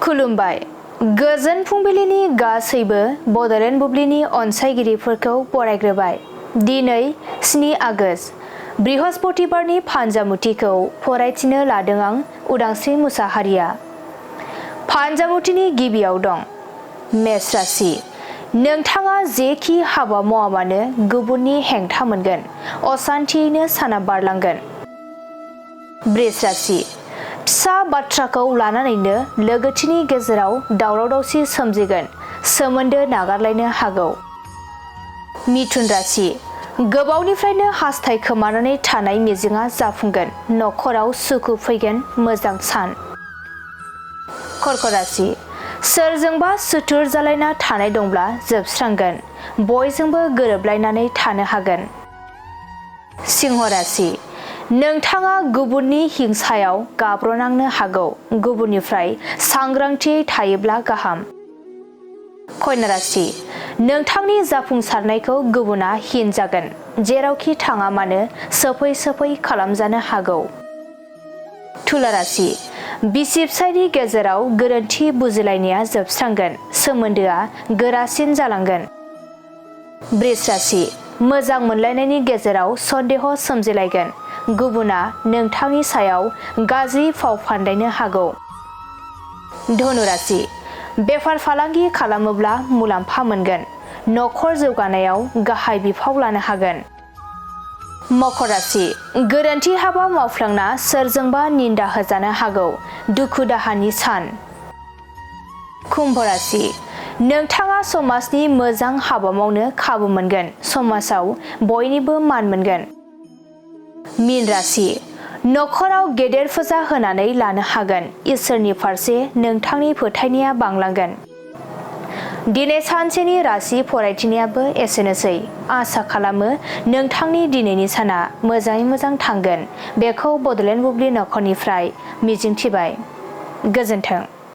खुलुमबाय गोजोन फुंबिलिनि गासैबो बड'लेण्ड बुब्लिनि अनसायगिरिफोरखौ बरायग्रोबाय। दिनै 7 आगस्ट बृहस्पतिबारनि फान्जामुथिखौ फरायथिनो लादों आं उदांस्रि मुसाहारिया। फान्जामुथिनि गिबियाव दं मेष राशि। नोंथाङा जेखि हाबा मावा मानो गुबुननि हेंथा मोनगोन, असान्थियैनो साना बारलांगोन। वृष राशि। फिसा बाथ्राखौ लानानैनो लोगोथिनि गेजेराव दावराव दावसि सोमजिगोन, सोमोन्दो नागारलायनो हागौ। मिथुन राशि। गोबावनिफ्रायनो हास्थायखोमानानै थानाय मिजिंआ जाफुंगोन, नखराव सुखु फैगोन, मोजां सान। कर्क राशि। सोरजोंबा सुथुर जालायना थानाय दंब्ला जोबस्रांगोन, बयजोंबो गोरोबलायनानै थानो हागोन। सिंह राशि। नोंथाङा गुबुननि हिंसायाव गाब्रनांनो हागौ, गुबुननिफ्राय सांग्रांथियै थायोब्ला गाहाम। कन्या राशि। नोंथांनि जाफुंसारनायखौ गुबुना हिन जागोन, जेरावखि थाङा मानो सोफै सोफै खालामजानो हागौ। तुला राशि। बिसि फिसायनि गेजेराव गोरोन्थि बुजिलायनाया जोबस्रांगोन, सोमोन्दोआ गोरासिन जालांगोन। वृष राशि। मोजां मोनलायनायनि गेजेराव सन्देह सोमजिलायगोन, गुबुना नोंथांनि सायाव गाज्रि फाव फान्दायनो हागौ। धनु राशि। बेफार फालांगि खालामोब्ला मुलाम्फा मोनगोन, नखर जौगानायाव गाहाय बिफाव लानो हागोन। मकर राशि। गोरोन्थि हाबा मावफ्लांना सोरजोंबा निन्दा होजानो हागौ, दुखु दाहानि सान। कुम्भ राशि। नोंथाङा समाजनि मोजां हाबा मावनो खाबु मोनगोन, समाजाव बयनिबो मान मोनगोन। मीन राशि। नखराव गेदेर फुजा होनानै लानो हागोन, इसोरनि फारसे नोंथांनि फोथायनाया बांलांगोन। दिनै सानसेनि राशि फरायथिनायाबो एसेनोसै। आसा खालामो नोंथांनि दिनैनि साना मोजाङै मोजां थांगोन, बेखौ बड'लेण्ड बुब्लि नखरनिफ्राय मिजिंथिबाय। गोजोन्थों।